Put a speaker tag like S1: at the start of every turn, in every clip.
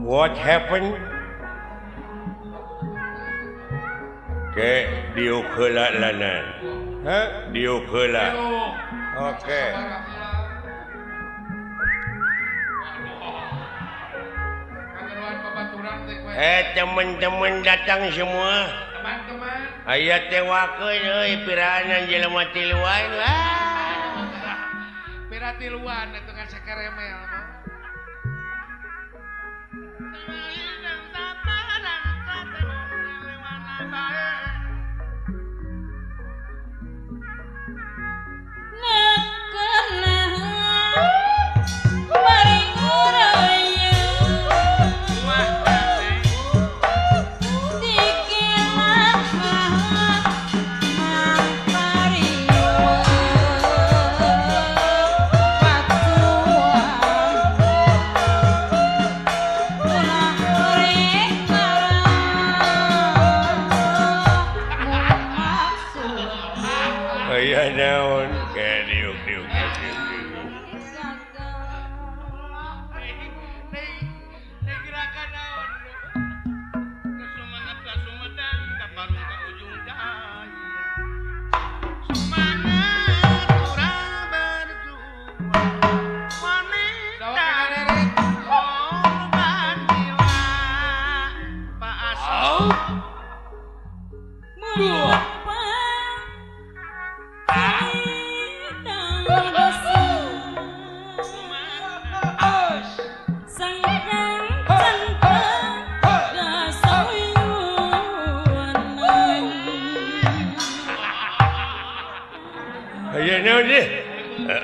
S1: What happened? Ke diuk heula lanan. Hah? Diuk heula. Oke. Teman-teman datang semua.
S2: Teman-teman.
S1: Aya teh wakeun euy piraanan jelema tiluan lah.
S2: Pira tiluan atuh ngan sakeremel mah.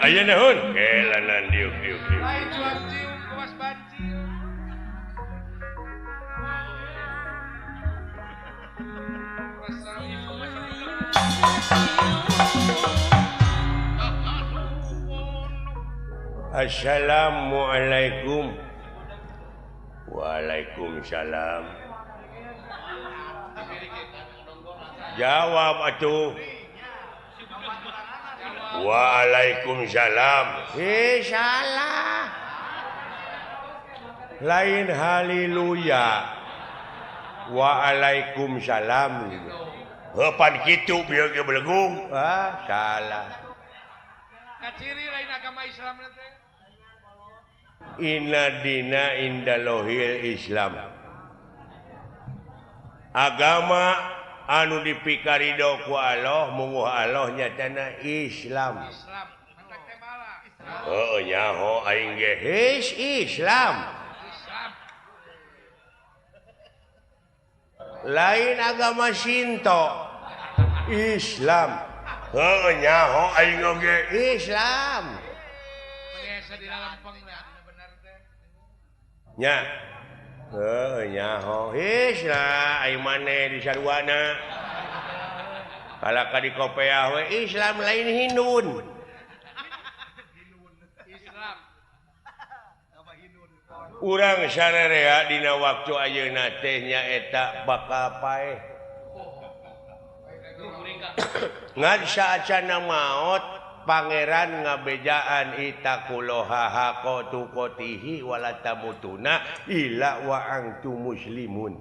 S1: Aya naon? Kelanan diuk diuk diuk.
S2: Lain cuap cium kuas bancium.
S1: Assalamualaikum. Waalaikumsalam. Jawab atuh. Waalaikumsalam. Salah. Lain haleluya. Waalaikumsalam. Heupan kitu bieu ge belegung. Ah, salah.
S2: Kaciri lain agama Islam teh.
S1: Inna dina indalohil Islam. Agama anu dipikarido ku Allah munguh Allah nyatana Islam.
S2: Islam.
S1: Heuh nyaho aing ge his Islam. Lain agama Shinto. Islam. Heuh nyaho aing oge Islam. Nya. Heuh nyaho Islam aing maneh di saruana. Kalaka di kopeah we Islam lain Hindun.
S2: Islam.
S1: Urang sarerea dina waktu ayeuna teh nyaeta bakal paeh. Ngan saacana maot pangeran ngabejaan itaquloha haqa tuqatihi wala tamutuna illa wa antum muslimun.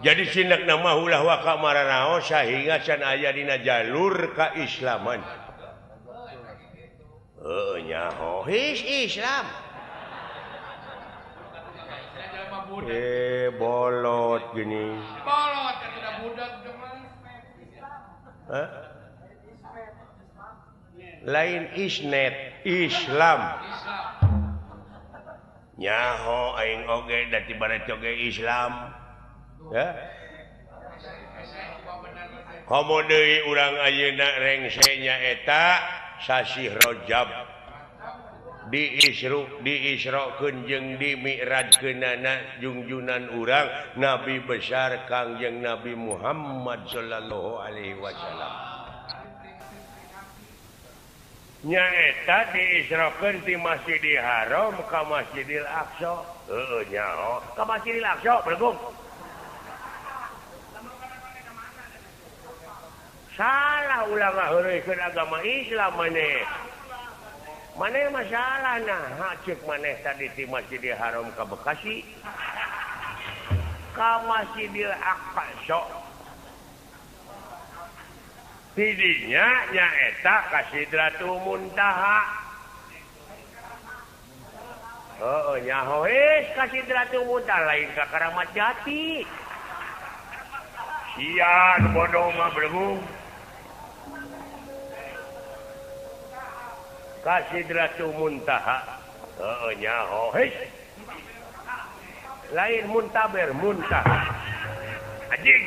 S1: Jadi sinak nama ulah waka maranao sehingga can aya dina jalur keislaman. Heuh nyaho his Islam. Bolot gini.
S2: Bolot tidak budak
S1: Hah? Lain isnet. Islam. Nyaho aing oge da ti barat oge Islam. Ya. Komo deui urang ayeuna rengse nyaeta sasih Rajab. Diisru diisrokeun jeung dimi'rajkeunana jungjunan urang Nabi besar Kangjeng Nabi Muhammad sallallahu alaihi wasallam. Nyaeta diisrokeun ti Masjidil Haram ka Masjidil Aqsa. Heueuh nyaho ka Masjidil Aqsa bergung. Salah ulah ngaheureuykeun agama Islam maneh. Maneh masalah nah ceuk maneh tadi ti Masjidil Haram ka Bekasi ka Masjidil Aqsa. Tidinya nyaeta ka Sidratul Muntaha. Heueuh nyaho heus ka Sidratul Muntaha lain ka Karamat Jati. Sia nu bodoh mah bergung. Ka Sidratul Muntaha. Heueuh nyaho heus. Lain muntaber muntaha. Anjing.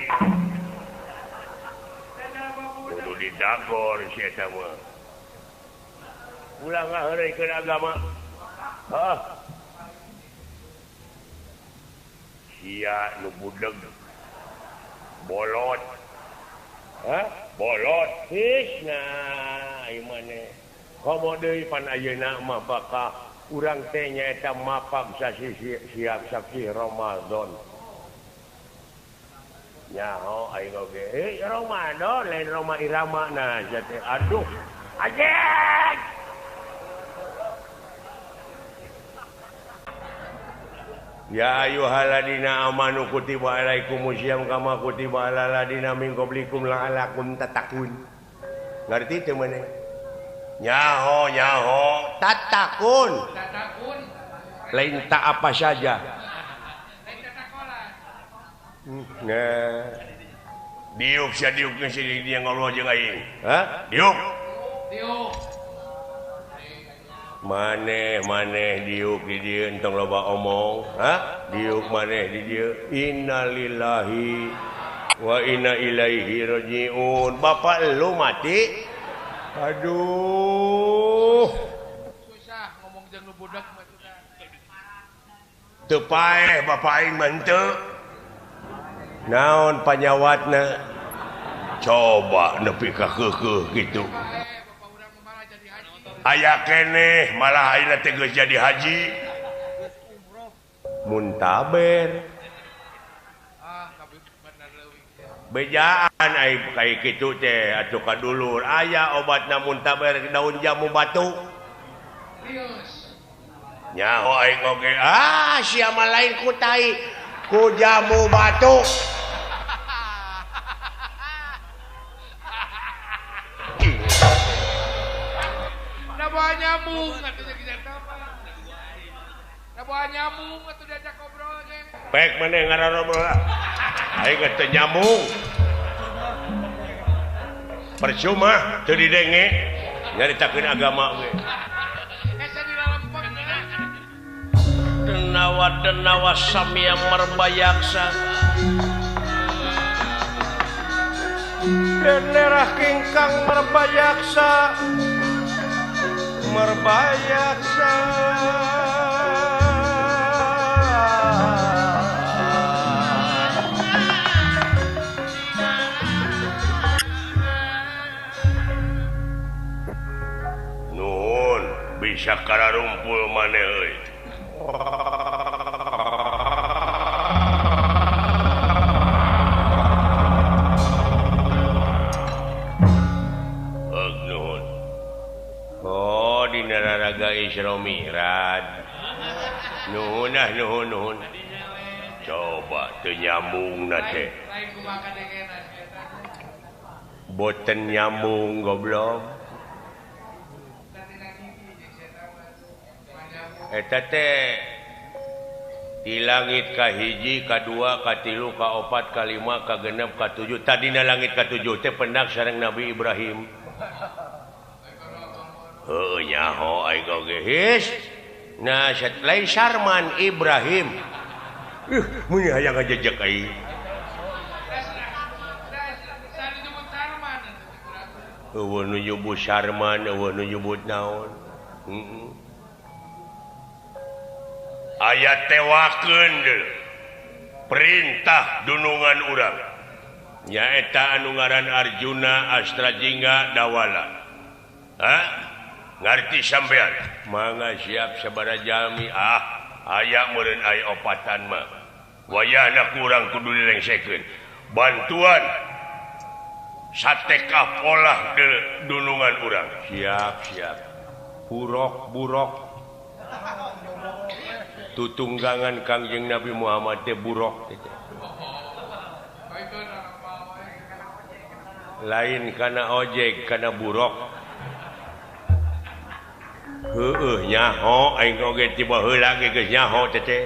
S1: Kudu didagor si eta mah. Ulah ngaheureuykeun agama. Heuh. Sia nu budeg. Bolot. Hah? Bolot. His nah ieu maneh. Komo deui pan ayeuna mah bakal urang teh nyaeta mapag sasi siap saksi Ramadan. Nyaho aing oge. Eh Ramadan lain Roma Irama nah sia teh. Aduh. Anjing. Ya ayyuhalladzina amanu kutiba alaikumusiyam kama kutiba alal ladzina min qablikum la'allakum tattaqun. Ngarti teu maneh? Nyaho nyaho tatakun. Tatakun. Lain tak apa saja.
S2: Lain tatakolan.
S1: Nah. Diuk sia diuk geus dia ngobrol jeung aing. Hah? Diuk.
S2: Diuk.
S1: Maneh maneh diuk di dieu entong loba omong. Hah? Diuk maneh di dieu. Innalillahi wa inna ilaihi rajiun. Bapak lu mati. Aduh.
S2: Susah ngomong jeung nu budak mah sudah.
S1: Teu paeh bapak aing mah henteu. Naon panyawatna? Coba nepi ka keukeuh kitu. Aya keneh malah ayeuna teh geus jadi haji. Muntaber. Bejaan ai kai kitu teh atuh ka dulur aya obatna muntaber daun jamu batu. Nyaho aing oge ah sia mah lain ku tai ku jamu batu.
S2: Naboa nyambung atuh jeung apa? Naboa nyambung atuh diajak ngobrol ge.
S1: Pek maneh ngarobrol lah. Aing teu nyambung. Percuma teu didenge nyaritakeun agama ge.
S2: Asa dilalempeng.
S3: Denawa denawa samya merbayaksa. Denerah kingkang merbayaksa. Merbayaksa.
S1: Nuhun bisa kararumpul maneh euy. Nuhun. Oh dina raraga Isra Mi'raj. Nuhun ah nuhun nuhun. Coba teu nyambungna teh. Boten nyambung goblok. Eta teh di langit kahiji, kadua, katilu, kaopat, kalima, kagenep, katujuh. Tadina langit katujuh teh pendak sareng Nabi Ibrahim. Heuh nyaho aing oge his. Nah, lain Sarman Ibrahim. Mun hayang ngajejek aing. Eueuh nu nyebut Sarman, eueuh nu nyebut naon. Heeh. Aya tewakeun deui. Perintah dunungan urang. Nyaeta anu ngaran Arjuna Astrajingga Dawala. Hah? Ngarti sampean? Mangga siap sabaraha jalmi. Ah, aya meureun aya opatan mah. Wayahna kurang kudu dilengsekeun. Bantuan sateka polah dunungan urang. Siap, siap. Burok, burok. Tutunggangan Kangjeng Nabi Muhammad teh burok teh. Lain kana ojek, kana burok. Heueuh nyaho aing oge tiba heula ge geus nyaho teh.